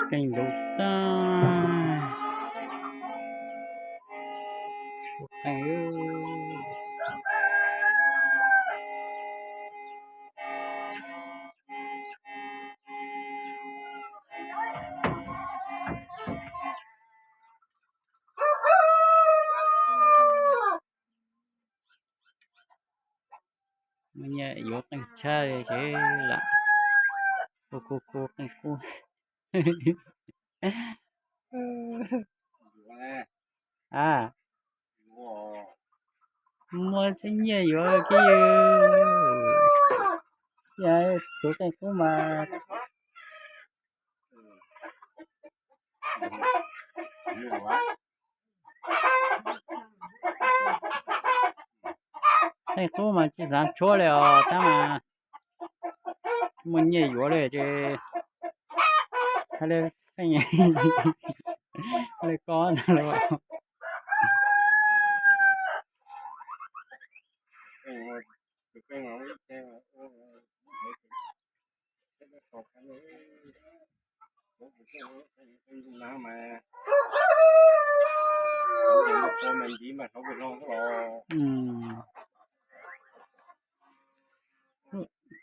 Qeej ntuv tag. Qeej. Muaj nyiaj yuav qeej tshaj li ces lam kuv kuv kuv qeej kub. A, muaj txheej nyiaj yuav kiag. Yog txhuv qeej kub mas qeej kub mas tsis xav tshuab li os, tab mas muaj nyiaj yuav li ces hais li, hais li ko ntag los.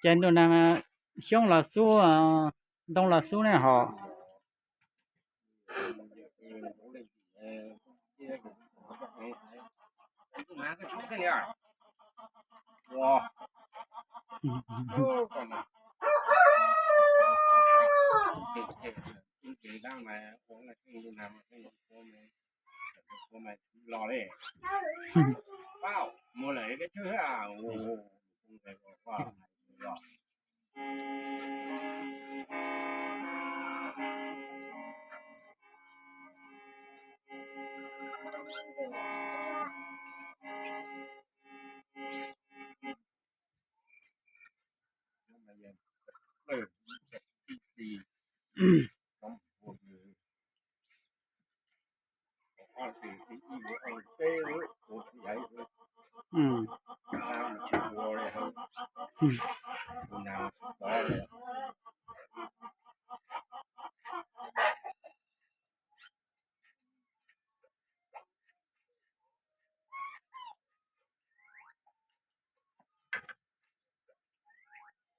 Ces ntu na xyoob los xub, ntoo los xub ne hos.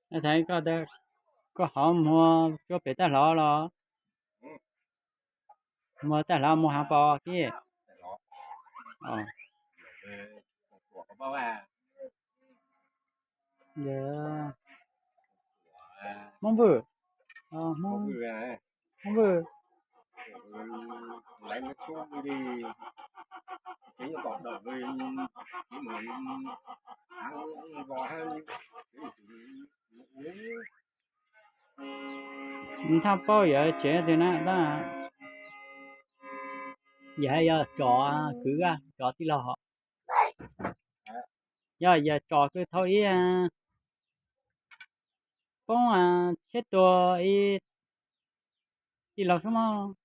Thov koj, koj hov muag cuab pem tag hlo los? Muag tag hlo muag hav pos tib. Hmoob Vwj, Hmoob Vwj. Nws thaj paub yawg tsev twg na tab. Yawg hais yog tsov kwv, tsov tij laug hos. Yog yawg tsov kwv thauj ib poob thiab tua ib tij laug xwb mog.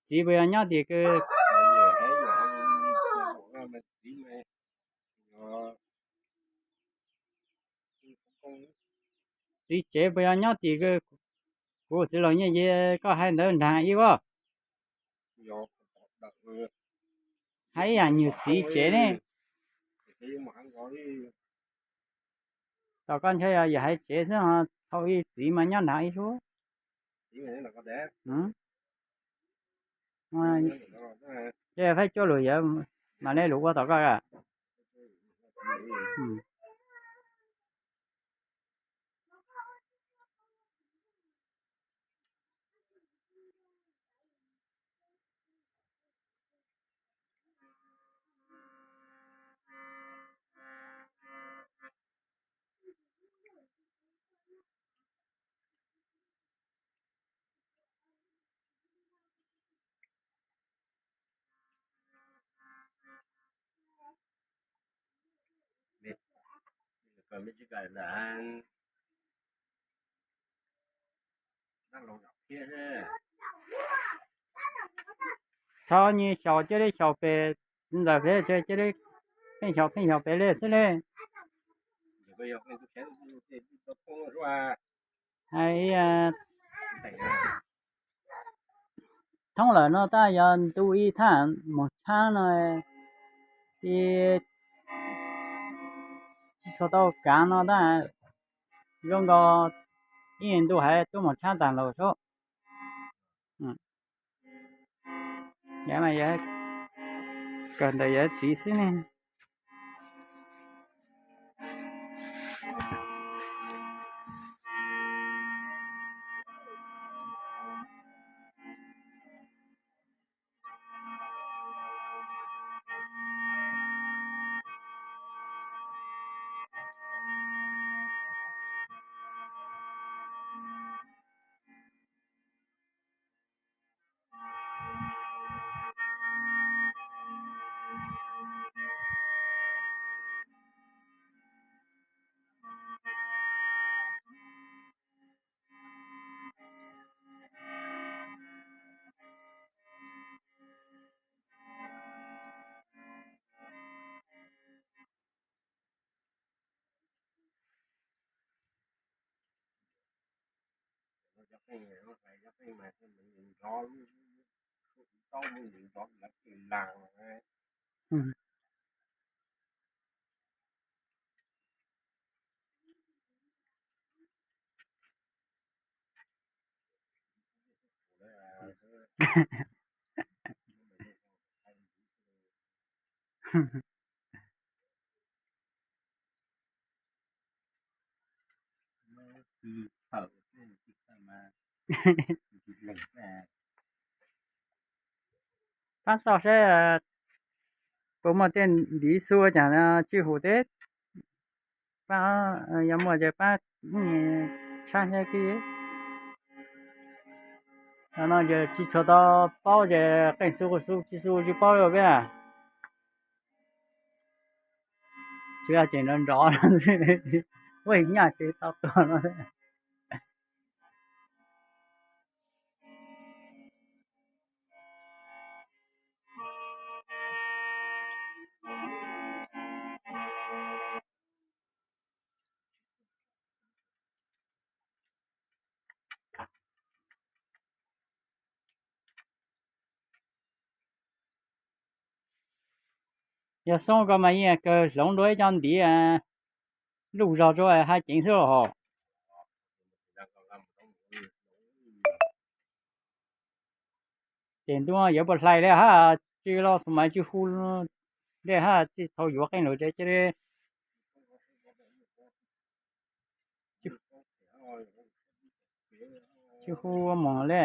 Txiv puas yog nyob tim kawg? Txiv tsev puas yog nyob tim kawg? Kuv txiv laus nyiaj yev koj hais ntawd nrag ib voj. Hais ib yam nyuag txiv tsev ne. Tom koj ntshai yog yawg hais tsev xwb, thauj ib txiv mas nyob nrag ib suab. Ces faib cuab lus yawg mam li lus ua tom koj. Txhob nyias xyaum cia li xyaum pem ntawm pem, cia li pheej xyaum pheej xyaum pem li xwb li. Hais thoob lawm no tab yog ntu ib thaj mos tshab no, tsis tshua tau kav no tab, zoo nkaus ib ntu hais tuaj mos tshab tag lawm sub. Yav mas yog kawg ntawm yog txiv xwb ne. Pab xauj saib puas muaj tej ntiv xu cas tsij hu teb. Pab, yog muaj ces pab tshab saib kib. No ces tsis tshua tau paub ces qeej xu xu tsis xu tsis paub li peb. Tsuas yog ces nrov nrov ua nyaj ces tau tuag no. Yog xoob ko mas yeej kawg hloov dua ib co ntiv luj zog rau haj ceev xwb los hos. Ces ntuj yuav puas hlais li hab, tsis los xus mas tsis hu li hab, tsis tau yuav qeej lawm ces cia li tsis hu mus li.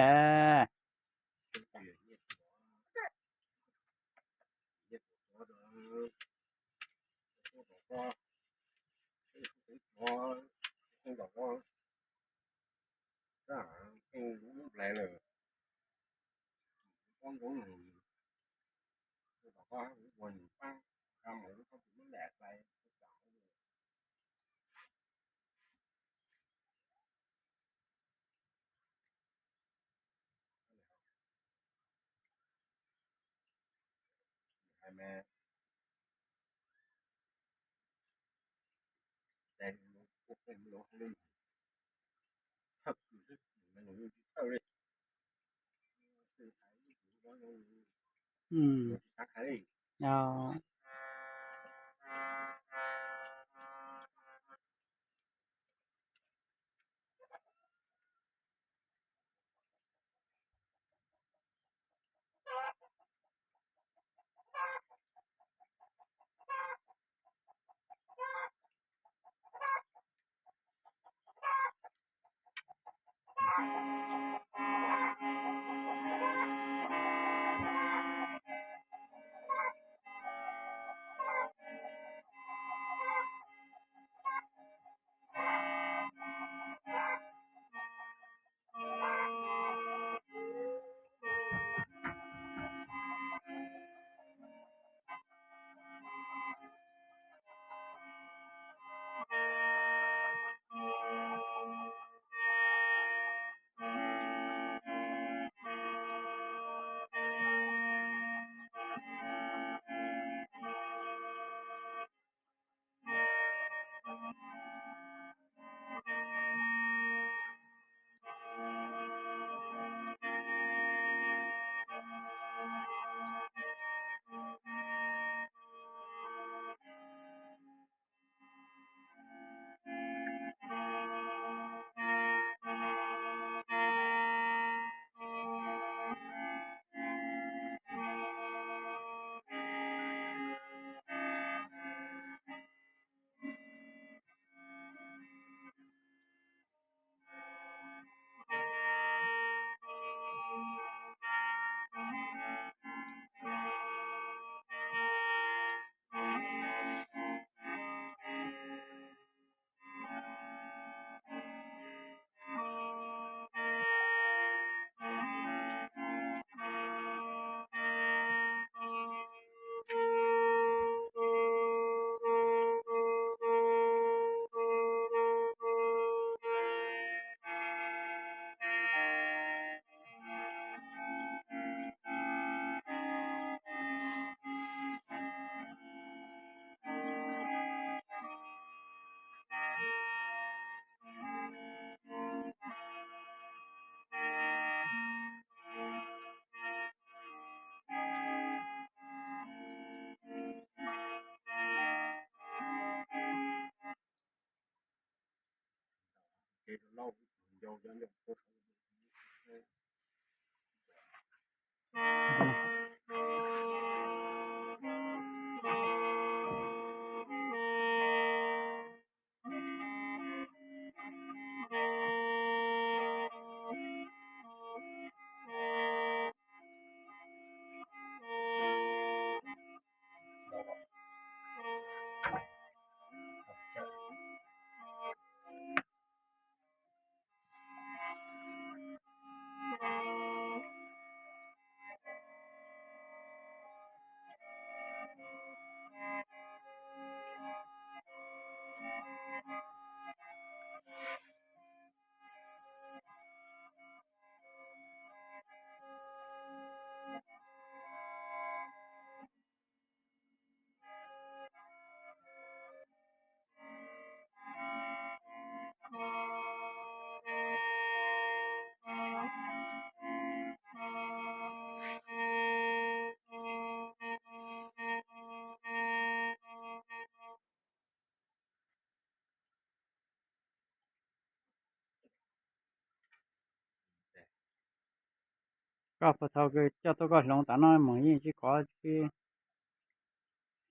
Koj puas tau kws coj tuaj koj hloov tav no mus yeej tsis kov tsis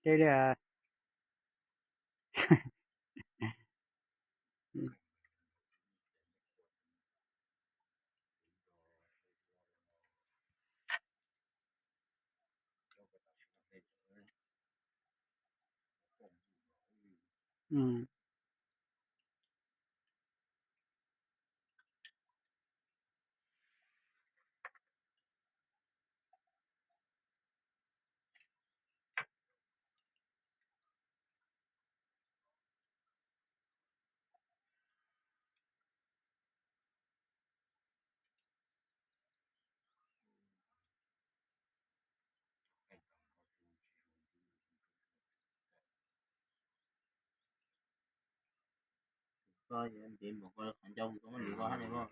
deb li. Koj ntev mus koj qhov ncauj koj muab lwv koj hab li koj.